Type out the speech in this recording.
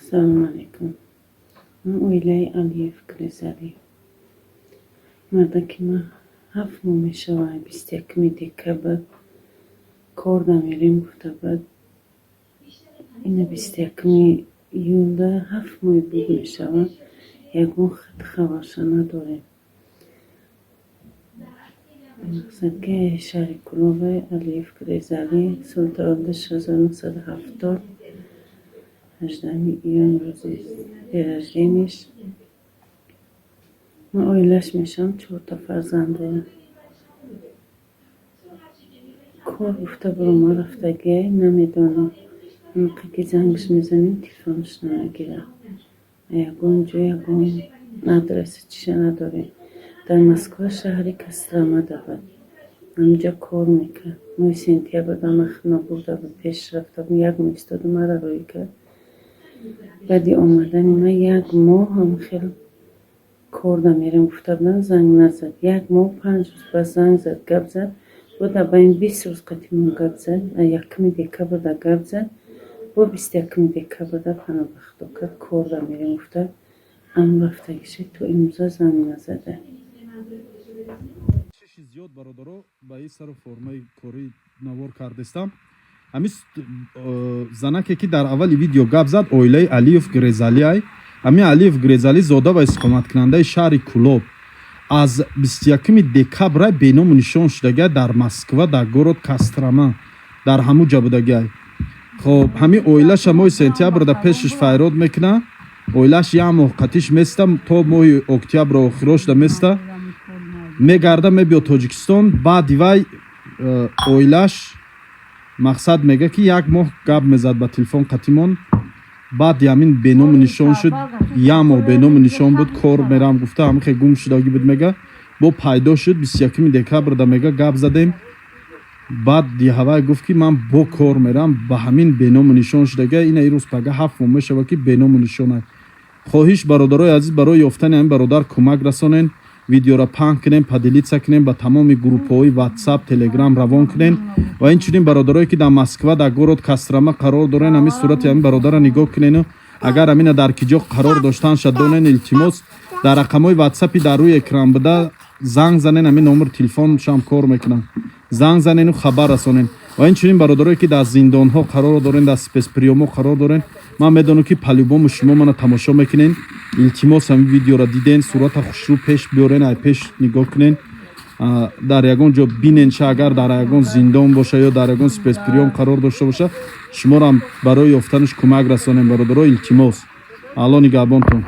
Салому алейкум. Ман оилаи Алиев Грезалӣ. Мардаки ман 7 моҳ мешавад, 21-уми декабр кор намерем гуфта буд. Ина 21-уми июлда 7 моҳи буд мешавад. Ягон хат хабарша надорем. Мақсад ки шаҳри Кулобе, Алиев Грезалӣ, соли таваллудаш 1970, 18-уми июн рӯзи день рождения ш. Ман оилаш мешавам, чорта фарзанд дорам. Кор гуфта бирома рафтагиай, намедонам. Ҳамақе ки зангаш мезанем, телефонаш намегирад. Ягон ҷо, ягон адреси чиша надорем. Дар Москва, шаҳри Костромада буд. Ҳаминҷа кор мекард. Моҳи сентябр ба ман хона бурда буд, пеш рафта будем, як моҳ истоду маро роҳӣ кард. Баъди омадани ман як моҳ ҳам хел кор намерем гуфта будам, занг назад. Як моҳ 5 рӯз баъд занг зад, гап зад. Бо дар байни 20 рӯз қатъимон гап зад. 1-уми декабрда гап зад. Бо 21-уми декабрда паноҳ ба Худо кард, кор намерем гуфта, аммо рафтагиша то имрӯза занг назада. Чиши зиёд, бародаро, ба ин сару формаи корӣ навор кардестам. Ҳамин занаке, ки дар аввали видео гап зад, оилаи Алиев Грезалиай. Ҳамин Алиев Грезалӣ зода ва истиқоматкунандаи шаҳри Кулоб, аз 21 декабра беному нишон шудагиай, дар Москва, дар город Кострома, дар ҳамун ҷа будагиай. Хоб, ҳамин оилаша моҳи сентябрда пешаш файрод мекуна. Оилаш як моҳ қатиш места, то моҳи октябр охирошда места, мегарда, мебиёд Тоҷикистон. Баъди вай оилаш, мақсад, мега, ки як моҳ гап мезад ба телефон қатимон. Баъди ҳамин беному нишон шуд, як моҳ беному нишон буд. Кор мерам гуфта, ҳамин хе гум шудагӣ буд. Мега, бо пайдо шуд 21 декабрда, мега, гап задем. Баъд ҳавай гуфт, ки ман бо кор мерам. Ба ҳамин беному нишон шудага. Ина ирӯз пага 7 моҳ мешавад, ки беному нишонад. Хоҳиш, бародарои азиз, барои ёфтани ҳамин бародар кӯмак расонен. Видеоро паҳн кунем, поделиться кунем, ба тамоми группаҳои Ватсап, Телеграм равон кунем. Ва инчунин бародарое, ки дар Москва, дар город Кострома қарор дорен, ҳамин сурати ҳамин бародарро нигоҳ кунену агар ҳамина дар ки ҷо қарор доштанша донен, илтимос, дар рақамҳои Ватсапи дар рӯи экран буда занг занен. Ҳамин номер телефоншам кор мекунам, занг занену хабар расонем. Ва инчунин бародарое, ки дар зиндонҳо қарор дорен, дар спецприём ҳо қарор дорен, ман медонам, ки по-любому шумо мана тамошо мекунен. Илтимос, ҳамин видеоро диден, сурата хушрӯ пеш биёрен, ай пеш нигоҳ кунен, дар ягон ҷо биненша. Агар дар ягон зиндон боша ё дар ягон спецприём қарор дошта боша, шуморам барои ёфтанаш кӯмак расонем. Бародаро, илтимос, Алло нигаҳбонтон.